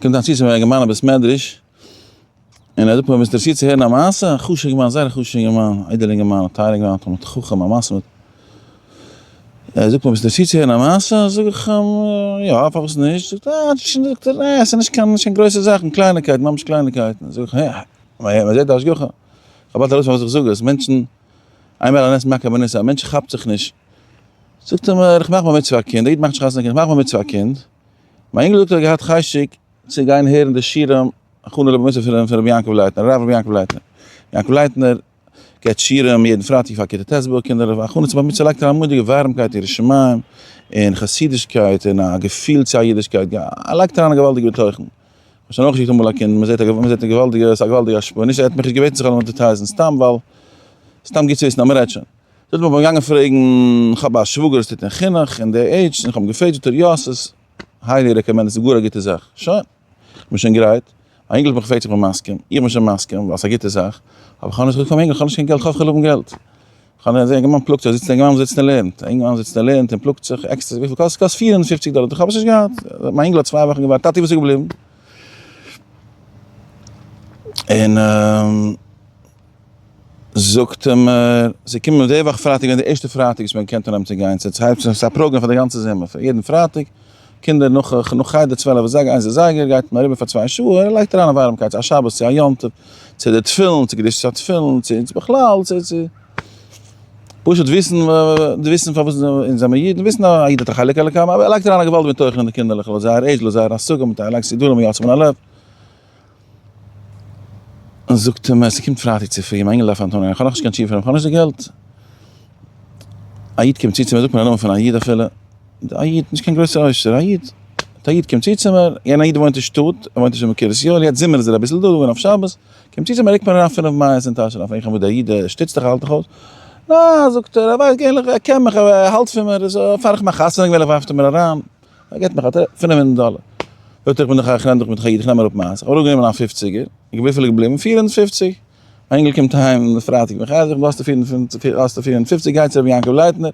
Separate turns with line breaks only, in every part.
קומט איין צו צום אינגערמאן אין בית מדרש, און ער זאגט מיר ביסט אינטערעסירט צו הערן א מעשה? א חשוב'ער אינגערמאן, זייער א חשוב'ער אינגערמאן, א איידעלער אינגערמאן, א טייערער אינגערמאן, א תלמיד חכם, א מתמיד. ער זאגט מיר ביסט אינטערעסירט צו הערן א מעשה? זאג איך אים, יא, פארוואס נישט? זאגט ער, אה, זאגט ער, נע, ס'איז נישט קיין נישט קיין גרויסע זאכן, קלייניקייטן, ממש קלייניקייטן. זאג איך, הע, מען זעט די השגחה. כ'האב באלד ארויס פארוואס איך זאג עס, מענטשן, אין בין על הנס מכה בניסן, א מענטש כאפט זיך נישט. זאגט ער מיר, איך מאך בר מצוה א קינד, א איד מאכט נישט חתונה א קינד, איך מאך בר מצוה א קינד. מיין אינגל זאגט ער האט געהאט חשק צו גיין הערן די שיעורים הכנה לבר מצוה פון רבי יעקב לייטנער, הרב רבי יעקב לייטנער. יעקב לייטנער געבט שיעורים יעדן פרייטאג פאר כיתה ט' ב קינדער, הכנה צו בר מצוה לייגט אריין א מורא'דיגע ווארעמקייט אין יראת שמים און חסידישקייט און א געפיל צו א אידישקייט, ער לייגט אריין א געוואלדיגע בטחון. כ'האב שוין אויך געשיקט אמאל א קינד, מ'זעט א מ'זעט א געוואלדיגע, ס'איז א געוואלדיגע השפעה, נישט ער האט מיך נישט געבעטן זיך אדווערטייזן סתם ווייל סתם גוט צו וויסן אז מ'רעדט שוין. זאגט מען כ'בין געגאנגען פרעגן, כ'האב א שוואגער וואס טוט אין חינוך אין די עידזש, און כ'האב אים געפרעגט זאגט ער יא ס'איז highly recommended ס'איז גאר א גוטע זאך, שוין, כ'בין שוין גרייט, מיין אינגל האט מיך געפרעגט צו כ'בין מסכים, איך בין שוין מסכים ווייל ס'איז א גוטע זאך, אבער כ'האב נישט געזאגט פאר מיין אינגל כ'האב נישט קיין געלט כ'האף כ'וועל האבן געלט, כ'האב נישט, אינגערמאן פלאגט זיך, זיצט אינגערמאן זיצט און לערנט, אינגערמאן זיצט און לערנט און פלאגט זיך עקסטער, וויפיל קאסט? ס'קאסט 450 דאלער, כ'האב עס נישט געהאט, מיין אינגל האט צוויי וואכן געווארט, טאטי וואס איז געבליבן? און. זאגט ער מיר, ס'איז געקומען די וואך פרייטאג געווען די ערשטע פרייטאג וואס מען קען אנהייבן צו גיין, ס'איז א פראגראם פאר די גאנצע זומער, פאר יעדן פרייטאג, קינדער נאך נאך חדר 12 אזייגער, איינס אזייגער גייט מען אריבער פאר צוויי שעה, ער לייגט אריין א ווארעמקייט צו א שבת צו א יום טוב, צו די תפילין, צו קדושת התפילין, צו בכלל, צו צו פשוט וויסן וויסן פארוואס אונז זעמיר אידן, וויסן אז א איד האט א חלק אלוקי, אבער ער לייגט אריין א געוואלד מיט תוכן אין די קינדערלעך, לויט זייער עידזש, לויט זייער השגה, מיט א לייגט סידורים יוצא מן הלב. זאגט ער מיר, ס'קומט פרייטאג צופרי, מיין אינגל דארף היינט אנגיין, איך האב נאכנישט קיין תשובה פון אים, איך האב נישט די געלט. א איד קומט צו צו מיר, זאגט מיר א נאמען פון א איד אפילו, א איד, נישט קיין גרויסער עושר, א איד, א איד קומט צו צו מיר, יענער איד וואוינט אין שטאט, ער וואוינט נישט אין קרית יואל, יעצט זומער איז ער אביסל דא, און אויף שבת, קומט צו צו מיר, רוקט מיר אריין פינף מאות אין טאש אריין, פרעג איך אים וואס דער איד שטיצט דיך, האלט דיך אויס? ניין, זאגט ער, ער ווייסט געווענליך, ער קען מיך, ער האלט פון מיר, פאר איך מאך חתונה געווענליך ווארפט ער מיר אריין. ער געט מיך א 500 דאלער. זאגט ער איך בין דאך א איך בין דאך א איד איך נעם אראפ מיינס. איך האב אראפגענומען א פופציגער. וויפיל איז געבליבן? 450. מיין אינגל קומט אהיים פרייטאג מיך אייז איך האסטו 450 גיי צו רבי יעקב לייטנער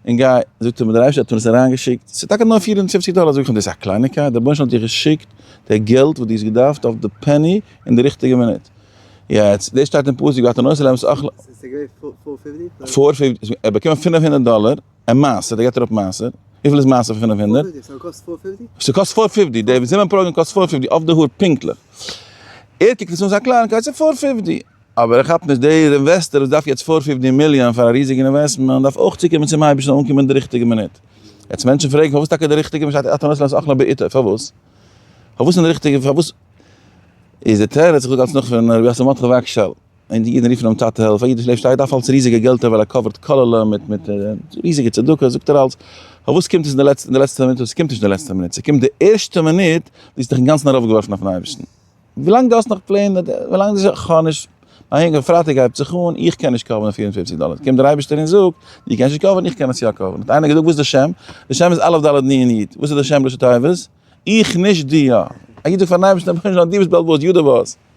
און גיי זאגט ער מיר דער אייבערשטער האט מיר עס אריינגעשיקט ס'איז טאקע נאר 450 דאלער זאג איך אים דאס איז א קלייניקייט דער רבונו של עולם האט דיר געשיקט די געלט וואס דו האסט געדארפט אויף די penny אין די ריכטיגע מינוט. יעצט דאס שטייט אין פסוק ואתה נותן להם את אכלם.
ס'איז געווען 450?
450 ער האט באקומען 500 דאלער. א מעשר, דער געט אראפ מעשר. וויפיל איז מעשר פון 500? ס'קאסט 450, די זומער פראגראם קאסט 450 אויף די האר פונקטליך. ער קוקט עס אן ס'איז א קליינקייט, ס'איז 450. אבער איך כאפ נישט, דער investor וואס דארף יעצט 450 מיליאן פאר א ריזיגן investment דארף אויך צוקומען צום אייבערשטן און אנקומען די ריכטיגע מינוט. יעצט מענטשן פרעגן פארוואס טאקע די ריכטיגע מינוט שטייט אתה נותן להם את אכלם בעתו, פארוואס? פארוואס אין די ריכטיגע, פארוואס? איז די תירוץ, איך זאג אלץ נאך פון רבי יוסף מרדכי וואגשאהל. און די אידן רופן אים טאטע העלף, א איד וואס לעבט שטארק דארף אלץ ריזיגע געלטער ווייל ער cover ט כוללים מיט מיט ריזיגע צדקה, זאגט ער אלץ, פארוואס קומט עס אין די לעצטע אין די לעצטע מינוט, עס קומט נישט אין די לעצטע מינוט, ס'קומט די ערשטע מינוט, דו האסט דיך אינגאנצן ארויפגעווארפן אויפן אייבערשטן, ווילאנג דו האסט נאך פלענער, ווילאנג דו זאגסט כ'האב נישט, מיין אינגל פרייטאג הייבט זיך אן, איך קען נישט cover ן 54 דאלער, קומט דער אייבערשטער און זאגט, דו קענסט נישט cover ן, איך קען עס יא cover ן, האט איינער געזאגט וואס איז די שם? די שם איז אלף דלת נון יוד, וואס איז די שם ראשי תיבות? איך נישט דו יא. א איד זאגט פארן אייבערשטן, רבונו של עולם דו ביסט בעל הבית, you the boss.